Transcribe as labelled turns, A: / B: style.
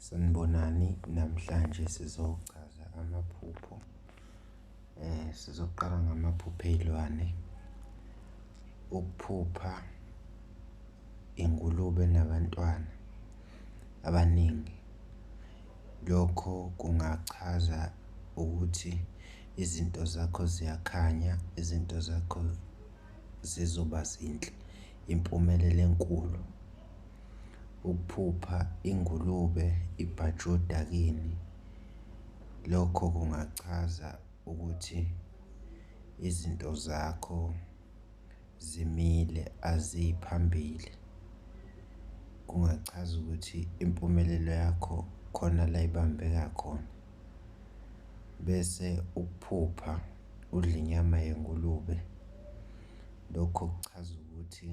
A: Sanibonani, namhlanje sizochaza amaphupho. Sizoqala ngamaphupho ey'lwane. Ukuphupha ingulube enabantwana abaningi, lokho kungachaza ukuthi izinto zakho ziyakhanya, izinto zakho zizoba zinhle, impumelelo enkulu. Ukuphupha ingulube ibhajwe odakeni, lokho kungachaza ukuthi izinto zakho zimile aziyi phambili, kungachaza ukuthi impumelelo yakho khona la ibambeka khona. Bese ukuphupha udla inyama yengulube, lokho kuchaza ukuthi .